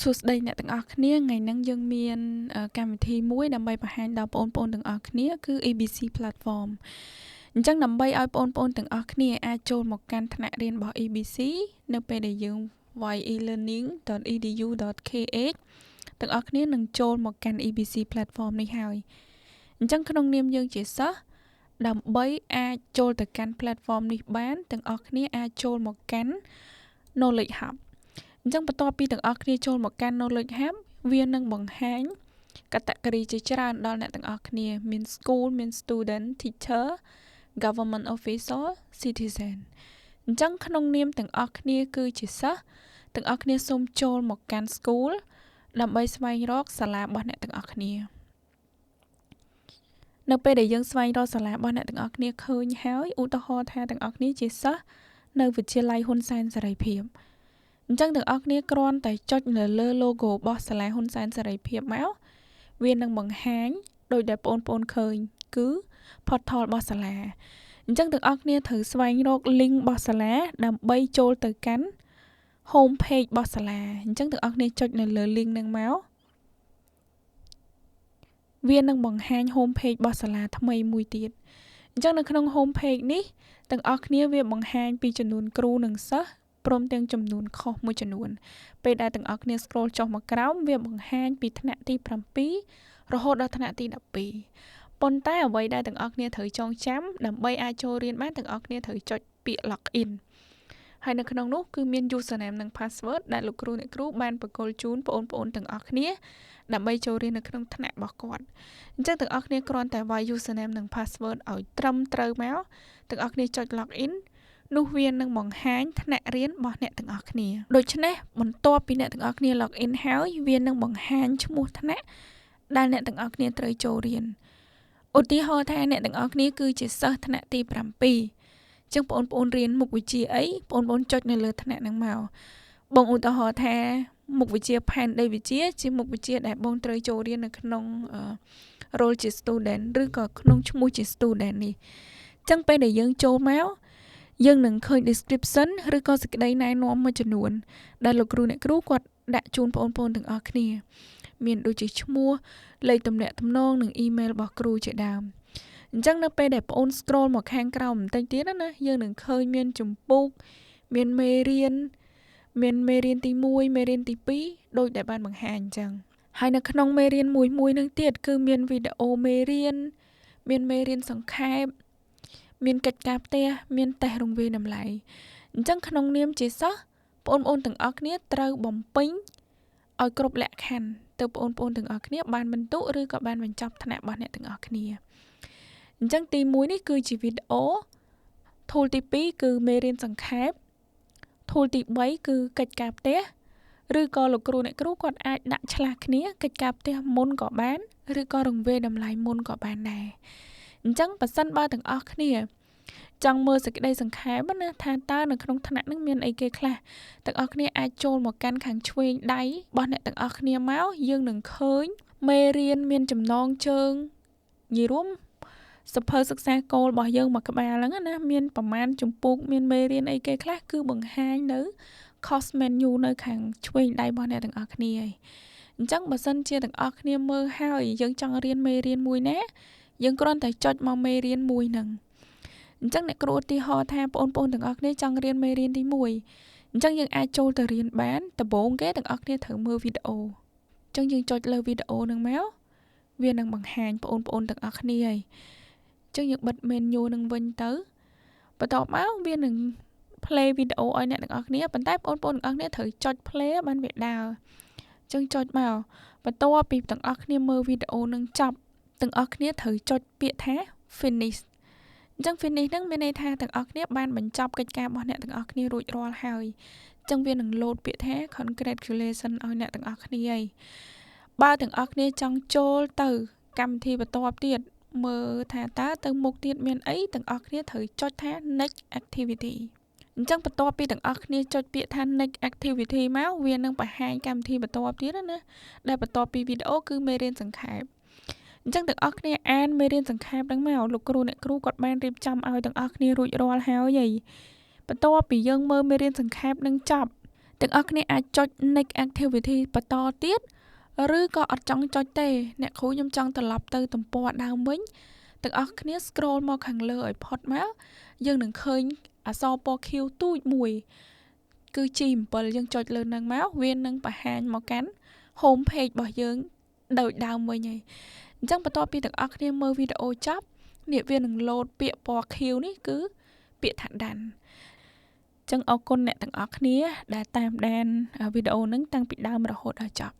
សួស្តីអ្នកទាំងអស់គ្នាថ្ងៃនេះយើងមានកម្មវិធីមួយដើម្បីបង្ហាញដល់បងប្អូនទាំងអស់គ្នាគឺ EBC platform អញ្ចឹងដើម្បីឲ្យបងប្អូនទាំងអស់គ្នាអាចចូលមកកាន់ថ្នាក់រៀនរបស់ EBC នៅពេលដែលយើង ye-learning.edu.kh ទាំងអស់គ្នានឹងចូលមកកាន់ EBC platform នេះហើយអញ្ចឹងក្នុងនាមយើងជាសិស្សដើម្បីអាចចូលទៅកាន់ platform នេះបានទាំងអស់គ្នាអាចចូលមកកាន់ Knowledge Hub អញ្ចឹងបន្ទាប់ពីទាំងអស់គ្នាចូលមកកាន់ Knowledge Hub វានឹងបង្ហាញ category ជាច្រើនដល់អ្នកទាំងអស់គ្នាមាន school មាន student, teacher, government official, citizen អញ្ចឹងក្នុងនាមទាំងអស់គ្នាគឺជាសិស្សទាំងអស់គ្នាសូមចូលមកកាន់ school ដើម្បីស្វែងរកសាលារបស់អ្នកទាំងអស់គ្នានៅពេលដែលយើងស្វែងរកសាលារបស់អ្នកទាំងអស់គ្នាឃើញហើយឧទាហរណ៍ថាទាំងអស់គ្នាជាសិស្សនៅវិទ្យាល័យហ៊ុនសែនសេរីភាពអញ្ចឹងទាំងអស់គ្នាគ្រាន់តែចុចនៅលើ logo របស់សាលាហ៊ុនសែនសេរីភាពមកវានឹងបង្ហាញដោយដែលបងប្អូនឃើញគឺ portal របស់សាលាអញ្ចឹងទាំងអស់គ្នាត្រូវស្វែងរក link របស់សាលាដើម្បីចូលទៅកាន់ home page របស់សាលាអញ្ចឹងទាំងអស់គ្នាចុចនៅលើ link ហ្នឹងមកវានឹងបង្ហាញ home page របស់សាលាថ្មីមួយទៀតអញ្ចឹងនៅក្នុង home page នេះទាំងអស់គ្នាវាបង្ហាញពីចំនួនគ្រូនិងសិស្សព្រមទាំងចំនួនខុសមួយចំនួនពេលដែលទាំងអស់គ្នា scroll ចុះមកក្រោមវាបង្ហាញពីថ្នាក់ទី7រហូតដល់ថ្នាក់ទី12ប៉ុន្តែអ្វីដែលទាំងអស់គ្នាត្រូវចងចាំដើម្បីអាចចូលរៀនបានទាំងអស់គ្នាត្រូវចុចពាក្យ login ហើយនៅក្នុងនោះគឺមាន username និង password ដែលលោកគ្រូអ្នកគ្រូបានប្រគល់ជូនបងប្អូនទាំងអស់គ្នាដើម្បីចូលរៀននៅក្នុងថ្នាក់របស់គាត់អញ្ចឹងទាំងអស់គ្នាគ្រាន់តែវាយ username និង password ឲ្យត្រឹមត្រូវមកទាំងអស់គ្នាចុច login នោះវានឹងបង្ហាញថ្នាក់រៀនរបស់អ្នកទាំងអស់គ្នាដូច្នេះបន្ទាប់ពីអ្នកទាំងអស់គ្នា log in ហើយវានឹងបង្ហាញឈ្មោះថ្នាក់ដែលអ្នកទាំងអស់គ្នាត្រូវចូលរៀនឧទាហរណ៍ថាអ្នកទាំងអស់គ្នាគឺជាសិស្សថ្នាក់ទី7ចឹងបងប្អូនរៀនមុខវិជ្ជាអីបងប្អូនចុចនៅលើថ្នាក់ហ្នឹងមកបងឧទាហរណ៍ថាមុខវិជ្ជាផែនដីវិទ្យាជាមុខវិជ្ជាដែលបងត្រូវចូលរៀននៅក្នុង role ជា student ឬក៏ក្នុងឈ្មោះជា student នេះចឹងពេលដែលយើងចូលមកយើងនឹងឃើញ description ឬក៏សេចក្តីណែនាំមួយចំនួនដែលលោកគ្រូអ្នកគ្រូគាត់ដាក់ជូនបងប្អូនទាំងអស់គ្នាមានដូចជាឈ្មោះលេខទំនាក់ទំនងនិងអ៊ីមែលរបស់គ្រូជាដើមអញ្ចឹងនៅពេលដែលបងអូន scroll មកខាងក្រោមបន្តិចទៀតណាយើងនឹងឃើញមានចម្ពោះមានមេរៀនមានមេរៀនទី1មេរៀនទី2ដូចដែលបានបង្ហាញអញ្ចឹងហើយនៅក្នុងមេរៀនមួយមួយនឹងទៀតគឺមានវីដេអូមេរៀនមានមេរៀនសង្ខេបមានកិច្ចការផ្ទះមានតេស្តរង្វាយតម្លៃអញ្ចឹងក្នុងនាមជាសិស្សបងប្អូនទាំងអស់គ្នាត្រូវបំពេញឲ្យគ្រប់លក្ខខណ្ឌទៅបងប្អូនទាំងអស់គ្នាបានបន្ទុកឬក៏បានបញ្ចប់ថ្នាក់របស់អ្នកទាំងអស់គ្នាអញ្ចឹងទី1នេះគឺជាវីដេអូ tool ទី2គឺមេរៀនសង្ខេប tool ទី3គឺកិច្ចការផ្ទះឬក៏លោកគ្រូអ្នកគ្រូគាត់អាចដាក់ឆ្លាស់គ្នាកិច្ចការផ្ទះមុនក៏បានឬក៏រង្វាយតម្លៃមុនក៏បានដែរអញ្ចឹងប៉ះសិនបើទាំងអស់គ្នាចង់មើលសេចក្តីសង្ខេបណាថាតើនៅក្នុងថ្នាក់នឹងមានអីគេខ្លះទាំងអស់គ្នាអាចចូលមកកាន់ខាងឆ្វេងដៃរបស់អ្នកទាំងអស់គ្នាមកយើងនឹងឃើញមេរៀនមានចំណងជើងនិយាយរួមសភៅសិក្សាគោលរបស់យើងមួយក្បាលហ្នឹងណាមានប្រមាណចម្ពោះមានមេរៀនអីគេខ្លះគឺបង្ហាញនៅ course menu នៅខាងឆ្វេងដៃរបស់អ្នកទាំងអស់គ្នាឯងអញ្ចឹងបើសិនជាទាំងអស់គ្នាមើលហើយយើងចង់រៀនមេរៀនមួយណាយើងគ្រាន់តែចុចមកមេរៀនមួយហ្នឹងអញ្ចឹងអ្នកគ្រូឧទាហរណ៍ថាបងប្អូនទាំងអស់គ្នាចង់រៀនមេរៀនទី1អញ្ចឹងយើងអាចចូលទៅរៀនបានដំបូងគេទាំងអស់គ្នាត្រូវមើលវីដេអូអញ្ចឹងយើងចុចលើវីដេអូហ្នឹងមកវានឹងបង្ហាញបងប្អូនទាំងអស់គ្នាហើយអញ្ចឹងយើងបិទ menu នឹងវិញទៅបន្ទាប់មកវានឹង play វីដេអូឲ្យអ្នកទាំងអស់គ្នាប៉ុន្តែបងប្អូនទាំងអស់គ្នាត្រូវចុច play បានវាដើរអញ្ចឹងចុចមកបន្ទាប់ពីទាំងអស់គ្នាមើលវីដេអូនឹងចប់ទាំងអស់គ្នាត្រូវចុចពាក្យថា finish អញ្ចឹង finish ហ្នឹងមានន័យថាទាំងអស់គ្នាបានបញ្ចប់កិច្ចការរបស់អ្នកទាំងអស់គ្នារួចរាល់ហើយអញ្ចឹងវានឹង load ពាក្យថា congratulation ឲ្យអ្នកទាំងអស់គ្នាហើយបើទាំងអស់គ្នាចង់ចូលទៅកម្មវិធីបន្ទាប់ទៀតមើលថាតើទៅមុខទៀតមានអីទាំងអស់គ្នាត្រូវចុចថា next activity អញ្ចឹងបន្ទាប់ពីទាំងអស់គ្នាចុចពាក្យថា next activity មកវានឹងបង្ហាញកម្មវិធីបន្ទាប់ទៀតណាដែលបន្ទាប់ពីវីដេអូគឺមេរៀនសង្ខេបអញ្ចឹងទាំងអស់គ្នាអានមេរៀនសង្ខេបហ្នឹងមកលោកគ្រូអ្នកគ្រូគាត់បានរៀបចំឲ្យទាំងអស់គ្នារួចរាល់ហើយហីបន្ទាប់ពីយើងមើលមេរៀនសង្ខេបនឹងចប់ ទាំងអស់គ្នាអាចចុច next activity បន្តទៀតឬក៏អត់ចង់ចុចទេអ្នកគ្រូខ្ញុំចង់ត្រឡប់ទៅទំព័រដើមវិញទាំងអស់គ្នា scroll មកខាងលើឲ្យផុតមកយើងនឹងឃើញអក្សរពណ៌ខៀវទូចមួយគឺ G7 យើងចុចលើនឹងមកវានឹងបង្ហាញមកកាន់ home page របស់យើងដូចដើមវិញហើយអញ្ចឹងបន្ទាប់ពីទាំងអស់គ្នាមើលវីដេអូចប់នេះវានឹងលោតពាក្យពណ៌ខៀវនេះគឺពាក្យថា done ចឹងអរគុណអ្នកទាំងអស់គ្នាដែលតាមដានវីដេអូហ្នឹងតាំងពីដើមរហូតដល់ចប់។